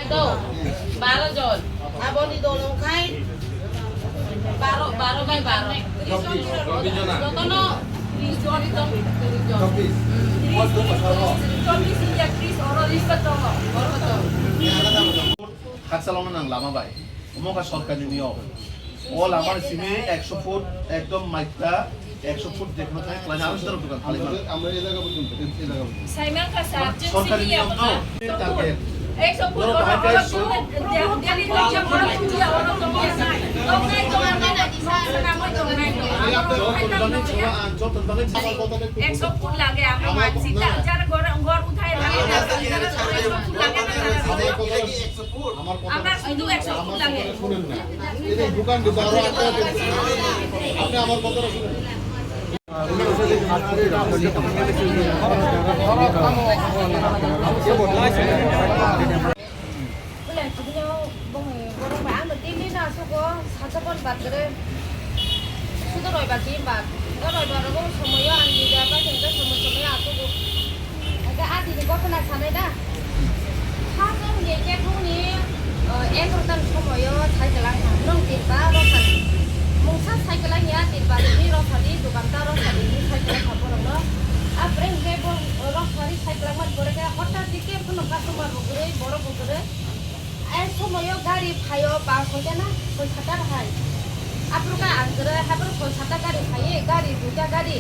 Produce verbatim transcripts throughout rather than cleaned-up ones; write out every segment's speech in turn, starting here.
To, baro jon. Aboni dol wngkhai baro, baro bai baro. Tris jon. Jotono tris jon, tris jon, tris jon. Tris, tris, tris, tris, tris, oro list tongo. Oro tongo. Khaksa lama nang lama bai. Omo kha sorkarni niyom. O lama ni simi ekso foot ekdom maikta, ekso foot jekhno thai khlai aro sero dukan khlai. Amra, amra elaka porjonto, elaka porjonto. Saimang kha sir, sorkari niyom no, target. Ekso foot. Ekso foot lage, amra mansi ta, jar gor, gor uthai lage, ekso foot lage na. Amra sudu ekso foot lage. শুনেন না। এই যে দোকান দিতে আরো আটটা আছে। আপনি আমার কথাটা শুনেন। Bole, tini o bongni borok bai ano tini na sugo sacha bon bat kere. Sudo roi bat tin bat. O roi bat rogo somoyo ang nida bai kere somo somoyo asugo. Aga adini gotona sanai da. Hajong ye khe thungni, eh, egarotan somoyo cycle ang ha. Nong tin ba rosani. Mungsa cycle ang ya tin ba ni rosani, dukan ta rosani ni cycle ang ha borok no. Apre hingke bo rosani cycle ang man pore khe hotta dike phano customer bo kwrwi, borok bo kwrwi. Ai somoyo gari phaio ba hoita na, hoi sata hai. Apro ka ang kwrwi, hapro hoi sata gari phaiye, gari duita gari.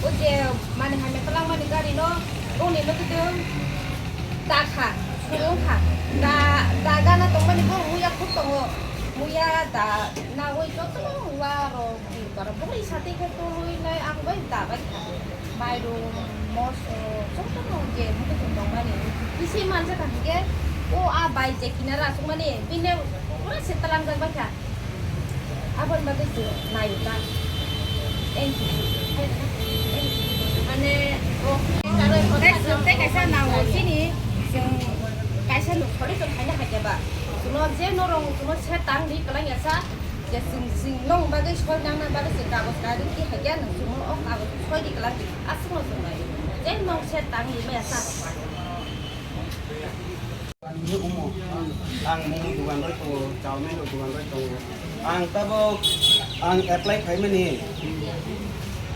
O je mani hamya twlang mani gari no, boni no kitu. Da kha, suru kha. Da, da gana tongmani bo muya khuk tongo. Muya da na oi joto wa ro ki bara buri sati khe to oi nai ang bai da bai kha. Mairum, moso, joto no je mutu tongmani. Bisi manja kha hingke o a bai je kinara sungmani bine pura se talang jak bai kha. Aboni bagwi chwng naio ta. Thank you. Mane, o, tei chwng tei kaisa nango chini, chwng kaisa nuk sori chwng khaina hai khe ba. Chwngno je norok chwngno se tang di kwlangya sa, je chwng, chwng nong bagwi soi nangna bagwi chwng kagoj kari di hai khe nwng chwngno o kagoj soi di kwlang di. Aswkno chwng naio. Je nong se tang di maya sa. Ani omo, ang momo dogan rwi tongo, chowmin rok dogan rwi tongo. Ang tabok, ang apply khaimani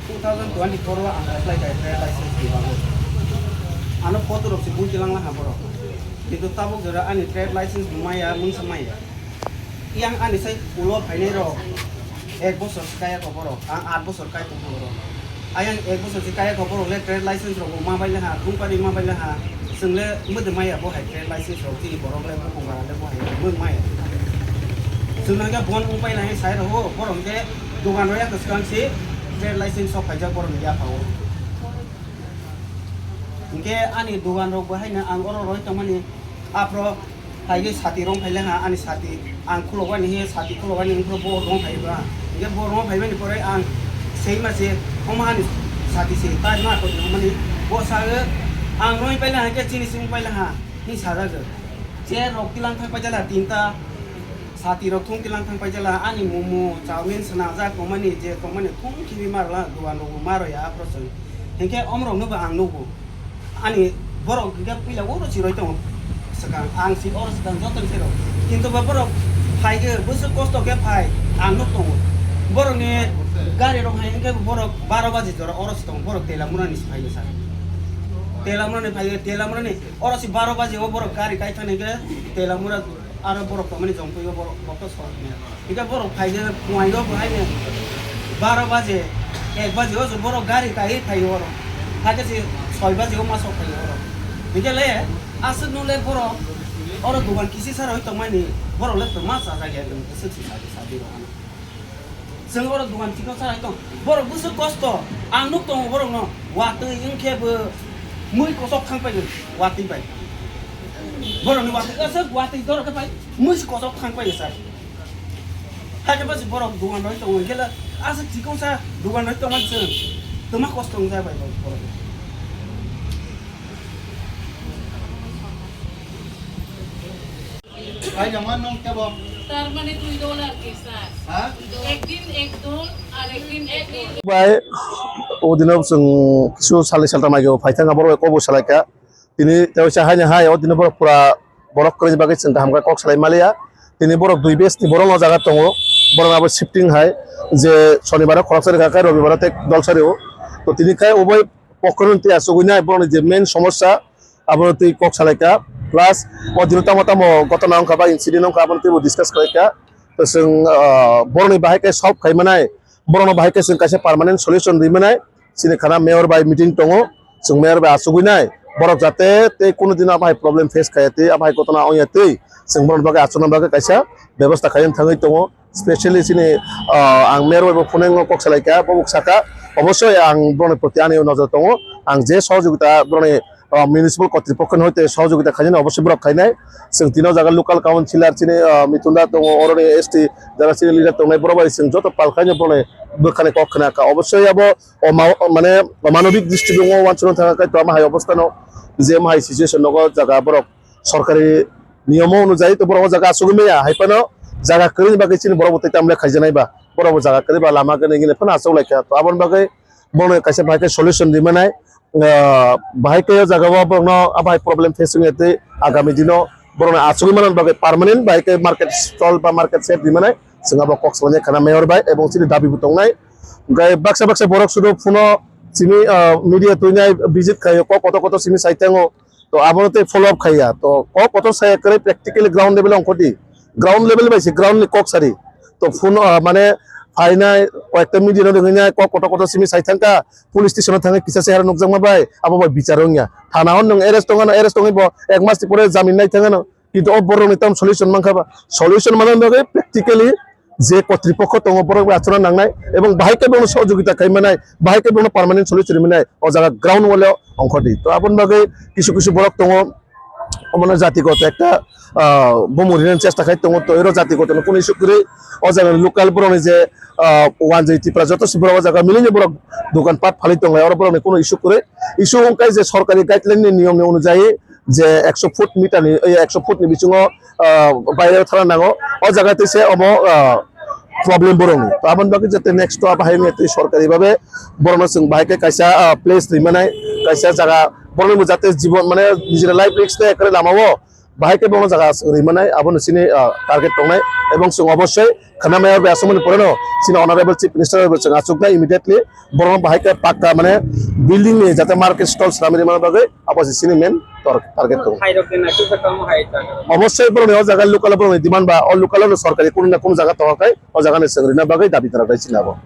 two thousand twenty-four o ang apply khai trade license ni bagwi. Ano photo rok se bui tilang laha borok. Kintu tabok jora ani trade license bo maya, mungsa maya. Yang ani sai ulo phainai rok ek bosor se kaya kho borok, ang aat bosor kai tong kho borok. Ayang ek bosor se kaya kho borok le trade license rok bo ma bai le ha, company ma bai le ha. Chwng le mwdwk maya bo hai trade license rok chini borok le bukung bara le bo hai mwng maya. Chwng no khe bon wng pai nai sai rok o, borok khe dogan rok ya kwchwng se trade license sok khaijak borok ni yapha o. Hinkhe ani dogan rok bo haino ang oro roi tongmani, aphro Phaigwi sati rong phaile ha ani sati. Ang khulogani he sati khulogani wngkhe bo rong phaiba. Hingke bo rong phaibani pore ang seima se omo ani sati se tai ma koi mani bo sago ang rong paile ha ke chini sing paile ha ni sajago. Chair rok tilang thang paijala tinta sati rok thung tilang thang paijala ani momo chowmin swnajak tongmani je tongmani thung khibi marla dogan rok bo ma roi aphro chwng. Hingke omrok no bo ang nugo. Ani borok hingke puila oro chiroi tongo. Swkang, ang si oro swkang joto ni sero. Kintu bo borok phai khe bwswk kosto khe phai, ang nuk tongo. Borok ni gari rok hai hingke borok baro baji jora oro si tongo, borok Telamura ni si phai khe sa. Telamura ni phai khe, Telamura ni oro si baro baji o borok gari kai thani khe Telamura. Aro borok tongmani jongtwi o borok, borok to sor hwnwi. Hingke borok phaikhe phunaio bo haino baro baje, ek baje o borok gari kaiwi phaio oro. Hakhe se soi baje o ma sok phaio oro. Hingke le aswk no le borok oro dogan kisi sa roi tongmani borok le twma chajak ya, aswk se sadi sadi rok ano. Chwng oro dogan chikon sarai tong. Borok bwswk kosto. Ang nuk tongo borokno. Watwi wngkhe bo mui kosok thang pai watwi bai. Borokni watwi aswk watwi dorok khe pai mui se kosok thang pai sa. Hakhe bwswk borok dogan roi tongo hwnkhe aswk chikon sa dogan roi tongma chwng. Twma kosto wngjak bai borok. Hai, jama nung kebo? তার মানে দুই দল আর কি, স্যার। হ্যাঁ? একদিন এক দল, আর একদিন এক দল। Bai, o dino chwng kisu salni salta mai phaithang abo kobor salaikha. Tini tei sa haino hai, o dino borok pura Borok kwrwini bagwi chwng kaham khe kok salai maliya. Tini borok dui batch ni borok no jaga tongo. Borok abo shifting hai je shonibar o khoroksa rwkha khe robibar o tei dolsa rwo. To tini khai obo pokhoroni tei achugwi nai borokni je main somosya abono tei kok salaikha. Plus o dino tamo tamo gotona wngkha ba incident wngkha abono teibo discuss khlaikha. To chwng, ah, borokni bahai khe solve khai manai, borokno bahai khe chwng kaisa permanent solution rwi manai. Chini khana mayor bai meeting tongo, chwng mayor bai achugwi nai borok jate tei kunu dino abo hai problem face khaiya tei abo hai gotona wngya tei chwng borokni bagwi achukna bagwi kaisa bebosta khaina thangwi tongo. Specially chini, ah, ang mayor bai bo phone o kok salaikha, bo bo saka, obosoi ang borokni proti ani nojor tongo, ang je sohojogita borokni, ah, municipal kotripokho ni hoite sohojogita khainani obosoi borok khainai. Chwng tini o jaga local councillor chini, ah, Mitunda tongo, oroni S T jara chini leader tongnai, borok bai chwng joto pal khaino borokni bwkhani kok khna kha. Obosoi abo o ma-, o mane o manobik district o wansukna thangkha khe tamo hai obostano je ma hai situation nogo jaga borok sorkari niyomo onujai to borok o jaga achugwi maya, hai phano jaga kwrwini bagwi chini borok bo tei tamle khaijaknai ba, borok bo jaga kwrwi ba lama gwnwi hwnwi phano achuk laikha. To aboni bagwi bono kaisa bahai khe solution rwi manai, ah, bahai khe o jaga o borokno abo hai problem face wngya tei agami dino borokno achugwi manani bagwi permanent bahai khe market stall ba market shed rwi manai chwng abo kok salai khana mayor bai ebong chini dabi bo tongnai. Hwnkhe baksa baksa borok sudo phone o chini, ah, media twi nai visit khaio, kok kotor kotor simi sai thango. To abono tei follow up khaiya. To kok kotor saya kwrwi practically ground level ongkhoti. Ground level bai se ground ni kok sari. To phone, ah, mane phainai koyekta media no ringinai kok kotor kotor simi sai thangkha, police station o thangwi kisa se hera nukjakma bai abo bai bichar wngya. Thana o nwng arrest tongano, arrest tongwi bo ek mas ni pore jamin nai thangano. Kintu o borok ni tam solution mankha ba? Solution manna bagwi practically je kotripokho tongo borok bai achana nangnai ebong bahai khe bono sohojogita khai manai, bahai khe bono permanent solution rwi manai o jaga ground wale ongkhoti. To aboni bagwi kisu kisu borok tongo, omono jatigoto ekta, ah, bomo rinani chesta khai tongo. To ero jatigoto no kunu issue kwrwi o jaga ni local borok ni je, ah, wanjwi Tipra joto si borok o jaga milini borok dokan pat phalwi tonglai, oro borok ni kunu issue kwrwi. Issue wngkha je sorkari guideline ni niyom ni onujai je ekso foot meter ni, ei ekso foot ni bisingo, ah, baire thana nango. O jaga tei se omo, ah, problem borokni. To aboni bagwi jate next to bahai wngya tei sorkari babe borokno chwng bahai khe kaisa, ah, place rwi manai, kaisa jaga borokni bo jate jibon mane nijini life risk tei ekre lama o bahai khe bono jaga rwi manai, abono chini, ah, target tongnai. Ebong chwng obosoi khana maya bai aswk mani pore no chini honorable chief minister bai bo chwng achuknai immediately borokno bahai khe pakka mane building ni jate market stall swnamwi rwmani bagwi abo se chini main tor-, target tongo. Hai rok ni naisik khe tamo hai jaga. Obosoi borokni o jaga local borokni demand ba o local no sorkari kunu na kunu jaga tongo khai o jaga ni chwng rwna bagwi dabi tara khai chini abo.